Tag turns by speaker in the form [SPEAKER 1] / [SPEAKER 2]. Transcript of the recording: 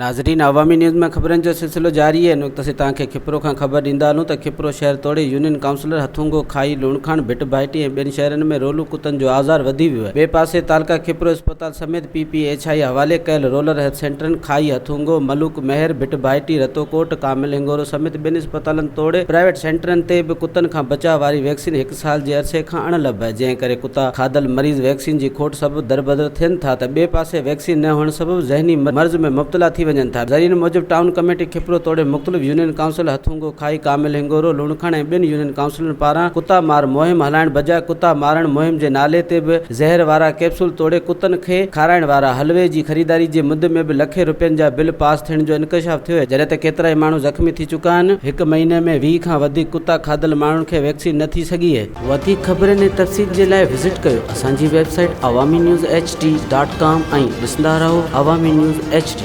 [SPEAKER 1] ناظرين عوامي نيوز ۾ خبرن جو سلسلو جاري آهي ان وقت اسين توهان کي کپرو کان خبر ڏيندا هلون ته کپرو شهر توڙي يونين ڪائونسلر هٿونگو، کائي، لوڻکاڻ، ڀٽ ڀائٽي ۽ ٻين شهرن ۾ رولو ڪتن جو آزار وڌي ويو آهي ٻئي پاسي تعلقه کپرو اسپتال سميت پي پي ايڇ I حوالي ڪيل رولر هيلٿ سينٽرن کائي، هٿونگو، ملوڪ مهر، ڀٽ ڀائٽي، رتوڪوٽ، ڪامل هنگورو سميت ٻين اسپتالن توڙي پرائيويٽ سينٽرن تي به ڪتن کان بچاء واري ويڪسين هڪ سال جي عرصي کان اڻ لڀ آهي جنهن ڪري ڪتا کاڌل مريض ويڪسين جي کوٽ سبب دربدر ٿين ٿا ته ٻئي پاسي ويڪسين نه هئڻ سبب ذهني مرض ۾ مبتلا ٿي وڃن ٿا. ذريعن موجب ٽائون ڪميٽي کپرو توڙي مختلف يونين ڪائونسل هٿونگو، کائي، ڪامل هنگورو، لوڻکڻ ۽ ٻين يونين ڪائونسلن پاران ڪتا مار مهم هلائڻ بجاء ڪتا مارڻ مهم جي نالي تي به زهر وارا ڪيپسول توڙي ڪتن کي کارائڻ وارا حلوي جي خريداري جي مد ۾ به لکين روپين جا بل پاس ٿيڻ جو انڪشاف ٿيو آهي جڏهن ته ڪيترائي ماڻهو زخمي ٿي چڪا آهن. هڪ مهيني ۾ 20 کان وڌيڪ ڪتا کاڌل ماڻهن کي ويڪسين نه ٿي سگهي آهي. وڌيڪ خبرن ۽ تفصيل جي لاء وزٽ ڪيو اسان جي website Awami news H D dot com ۽ ڏسندا رهو عوامي نيوز ايڇ ڊي.